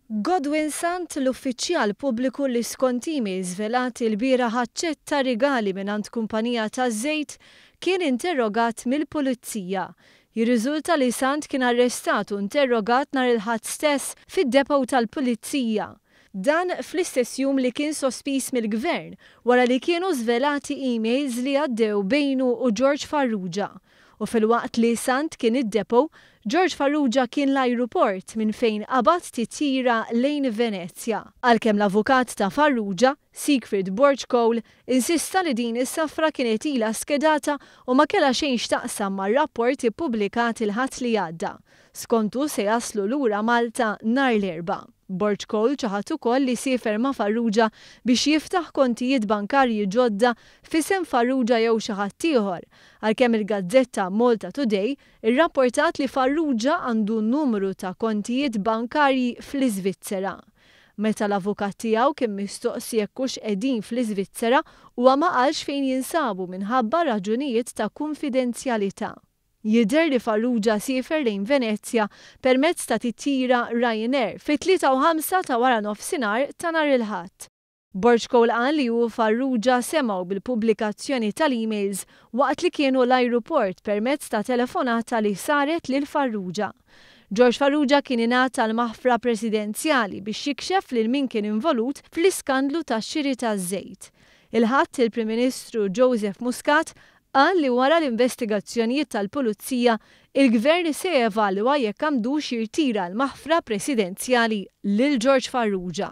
Godwin Sant, l-uffiċjal pubbliku li skont emails żvelati lbieraħ aċċetta rigali mingħand kumpanija taż-żejt, kien interrogat mill-Pulizija. Jirriżulta li Sant kien arrestat u interrogat nhar il-Ħadd stess fid-depot tal-Pulizija. Dan fl-istess jum li kien sospiż mill-Gvern wara li kienu żvelati emails li għaddew bejnu u George Farrugia. U filwaqt li Sant kien id-depot, George Farrugia kien l-ajruport minn fejn qabad titjira lejn Venezja. Għalkemm l-avukat ta' Farrugia, Siegfried Borg Cole, insista li din is-safra kienet ilha skedata u ma kellha xejn x'taqsam mar-rapport ippubblikat il-Ħadd li għadda. Skontu se jaslu lura Malta nhar l-Erbgħa. Borg Cole ċaħad ukoll li siefer ma' Farrugia biex jiftaħ kontijiet bankarji ġodda f'isem Farrugia jew xi ħadd ieħor, għalkemm il-gazzetta Malta Today irrapportat li Farrugia għandu numru ta' kontijiet bankarji fl-Iżvizzera. Meta l-avukat tiegħu kien mistoqsi jekk hux qegħdin fl-Iżvizzera, huwa ma qalx fejn jinsabu minħabba raġunijiet ta' kunfidenzjalità. Jidher li Farrugia siefer lejn Venezja permezz ta' titjira Ryanair fit-tlieta u ħamsa ta' waranofsinhar ta' nhar il-Ħadd. Borg Cole qal li hu u Farrugia semgħu bil-pubblikazzjoni tal-emails waqt li kienu l-ajruport permezz ta' telefonata li saret lil Farrugia. George Farrugia kien ingħata l-maħfra presidenzjali biex jikxef lil min kien involut fl-iskandlu tax-xiri taż-żejt. Il-Ħadd il-Prim Ministru Joseph Muscat Qal li wara l-investigazzjonijiet tal-Pulizija, il-Gvern se jevalwa jekk għandux jirtira l-maħfra presidenzjali lil George Farrugia.